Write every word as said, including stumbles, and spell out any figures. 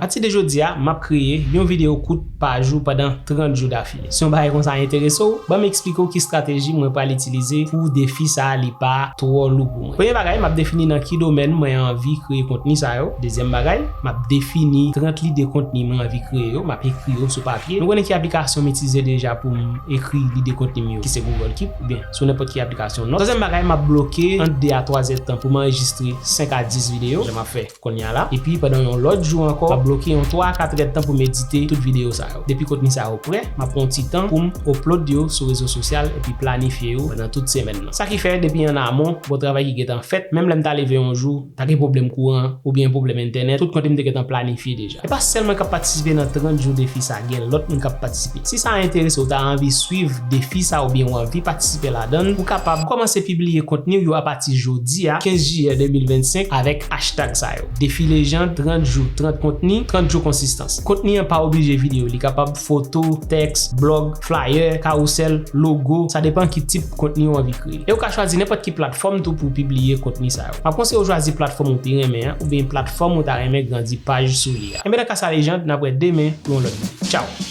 Pati de jodi a, m ap kreye yon videyo kout pa jou pandan trant jou dafile. Si yon bagay konsa enterese w, ban m eksplike w ki estrateji mwen pral itilize pou defi sa a li pa twò lou pou mwen. Premye bagay, m ap defini nan ki domèn mwen anvi kreye kontni sa yo. Dezyèm bagay, m ap defini trant lide kontni mwen anvi kreye yo, m ap ekri yo sou papye. Nou konnen ki aplikasyon m itilize deja pou m ekri lide kontni m yo, ki se Google Keep, oubyen sou nenpòt ki aplikasyon nòt. Twazyèm bagay, m ap bloke ant de a twa zèdtan pou m anrejistre senk a dis videyo, jan m ap fè kounye a la. Epi pandan yon lòt jou ankò, m ap bloke yon twa a kat èdtan pou m edite tout videyo sa yo. Depi kontni sa yo prè, m ap pran yon ti tan pou m upload yo sou rezo sosyal epi planifye yo pandan tout semèn nan. Sa ki fè, depi an amon, gon travay ki gentan fèt, menm lè m ta leve yon jou, ta gen pwoblèm kouran oubyen pwoblèm entènèt, tout kote m te gentan planifye deja. E pa sèl mwen k ap patisipe nan trant jou defi sa, gen lòt moun k ap patisipe. Si sa enterese w, ta anvi swiv defi sa oubyen w anvi patisipe ladan l, ou kapab kòmanse pibliye kontni w yo apati jodi a, kenz jiyè de mil vennsenk, avèk hashtag sa yo. Defi Légende, trant jou, trant kontni, trant jou konsistans. Kontni an pa oblije videyo, li kapab foto, tèks, blòg, flyer, kawousèl, logo, sa depann ki tip kontni w anvi kreye. E ou ka chwazi nenpòt ki platfòm tou pou w pibliye kontni sa yo. M ap konseye w chwazi platfòm ou pi renmen an, oubyen platfòm ou ta renmen grandi paj sou li a. Enben nan ka sa, Légende, n ap wè demen pou yon lòt videyo. Tchaw!